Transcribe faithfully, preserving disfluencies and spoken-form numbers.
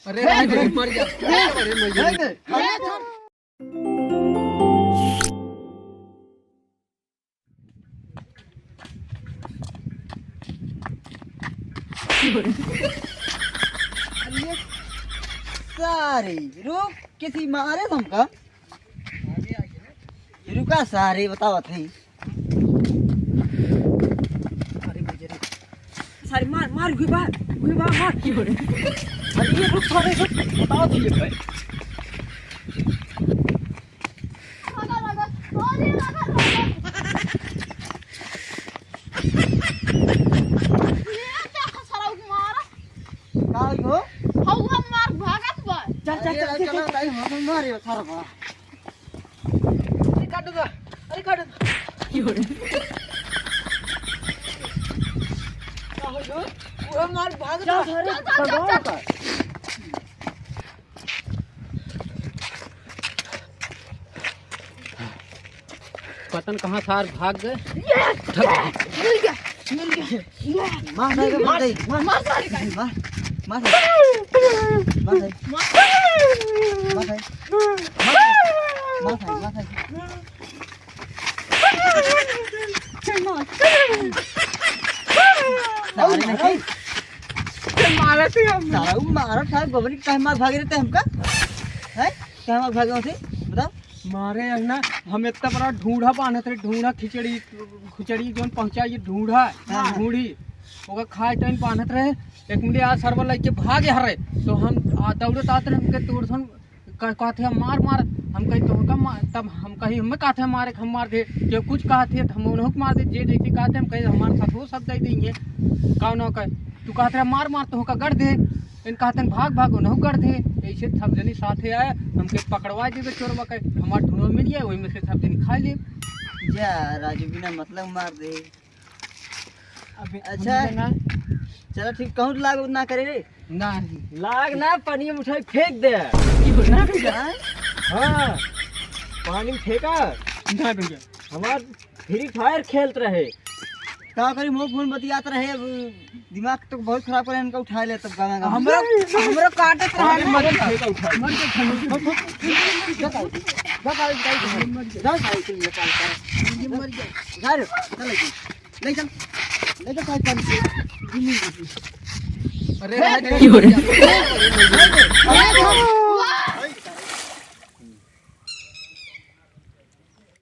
अरे, अरे, मर जा। अरे, मर जा। अरे सारे, रुक, किसी मारे तुमका? रुका सारे, बतावत है। अरे बजरे। सारे मार, मार, घुई बार, घुई बार, मार। अरे ये रुक, सारे, रुक, बतावत है ये भाई। का हो? हऊ हम मार भागत बा। चल, चल, अरे, चल, चल, चल, चल। भाई, हम मारे, सारा बा। अरे, काट दो, अरे, काट दो। का हो गयो? वो मार भागत बा। चल, चल, चल, चल, चल। पता न कहाँ सार भाग गए। ये! मिल गया, मिल गया। ये! मार, मार, मार, मार, मार, मार, मार, मार, मार, मार, मार, मार, मार, मार, मार, मार, मार, मार, मार, मार। सारे नहीं। मारा थे हम। सारा उ मारा था, बबली काहे मार भागे रहते हमका? हैं? काहे मार भागे हमसे? बताओ। मारे है ना, हम इतना बड़ा ढूंढा बांधत रहे, ढूंढा खिचड़ी, खिचड़ी जोन पहुंचा ये ढूंढा, हाँ, हाँ। ढूंढी। ओका खाए टाइम बांधत रहे, एक मिनट आ सरवा लेके भागे हरे, तो हम आ, दौड़त आत रहे, हमके तोड़ सन क-, कहत है, "मार, मार।" हम कही, "तोहका मार?" तब हम कही, "हमें कहत है मारे, हम मार दे।" जो कुछ कहत है, तो हम उन्हों को मार दे। जे जैसे कहत है, हम कही, "हमारे साथ वो सब दे देंगे।" का ना कहे, "तू कहत रहे, मार, मार, तोहका गड़ दे।" इन कहत हैं, "भाग, भाग, उन्हों गड़ दे।" ऐसे सब जनी साथे आए, हमके पकड़वा देबे चोरवा के, हमार ढूंढवा मिल जाए, वही में से सब जनी खा ले। जा, राजू बिना मतलब मार दे। अबे, अच्छा। सुन ना। चलो ठीक, कहूँ लाग ना करे रे। ना। लाग ना, पानी में उठाई फेंक दे। ना भैया। हाँ? हाँ, पानी में फेंका। ना भैया। हमार Free Fire खेलत रहे। का करी, मुंह फोन बतियात रहे, अब दिमाग तो बहुत खराब करे, इनका उठा ले तब गाना गाना। हमरा, हमरा काटत रहा अरे ना। मत फेंका, उठा। मर गया, मर गया। जा साइकिल, जा साइकिल निकाल कर। ये मर गया। जा रे, चल ले। ले चल, ले चल, साइकिल। अरे, अरे,